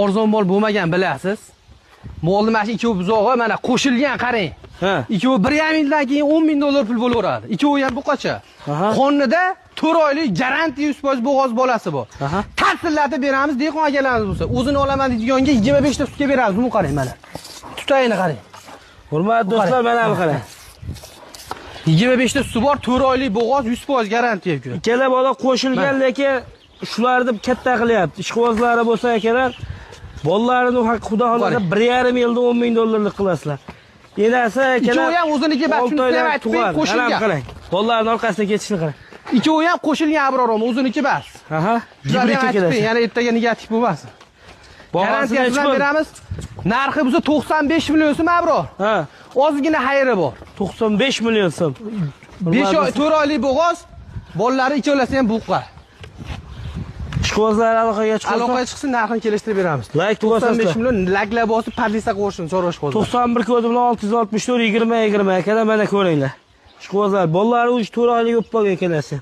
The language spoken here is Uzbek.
Arzon mol bo'lmagan bilasiz. Molni mana shu ikkovi buzog'i mana qo'shilgan qarang. Ha. Ikkovi 1,5 yildan keyin 10 ming dollar pul bo'laveradi. Ikkovi ham buqacha. Qonida 4 oylik garantiya 100% bo'g'oz bolasi bor. Tafsillatib beramiz, dehqon akalarimiz bo'lsa, o'zini olaman deydiganga 25 ta sutga beramiz. Buni qarang mana. Tutayini qarang. Hurmatli do'stlar, mana bu qarang. 25 ta suti bor, 4 oylik bo'g'oz 100% garantiya ku. Ikkala bola qo'shilgan, lekin shularni katta qilyapti. Ishqibozlari bo'lsa akalar, bolalarini xudo xohlasa 1,5 yilda 10 ming dollarlik qilasizlar. Enasi akalar. Ikkovi ham o'ziniki, bak shuni ham aytib qo'ying, qo'shilgan. Qarang. Bolalarning orqasidan ketishini qarang. Ikkovi ham qo'shilgan Abrorom, o'ziniki bas. Aha. Gibrid keladi. Yana ertaga negativ bo'lmasin. Garantiyasini beramiz. Narxi bo'lsa 95 million so'm Abror. Ha. Ozgina xayri bor. 95 million so'm. 5 oy, 4 oylik bo'g'oz, bolalari ikkalasi ham buqqa. Ishqibozlar aloqaga chiqsin. Aloqaga chiqsin, narxini kelishtirib beramiz. Like bosasizlar. 95 million laglar bosib, podlisa qo'shsin, chorvash qo'zlar. 91 kodi bilan 664 20 20 akalar mana ko'ringlar. Ishqibozlar, bolalari 3-4 oylik o'ppa ekalasi.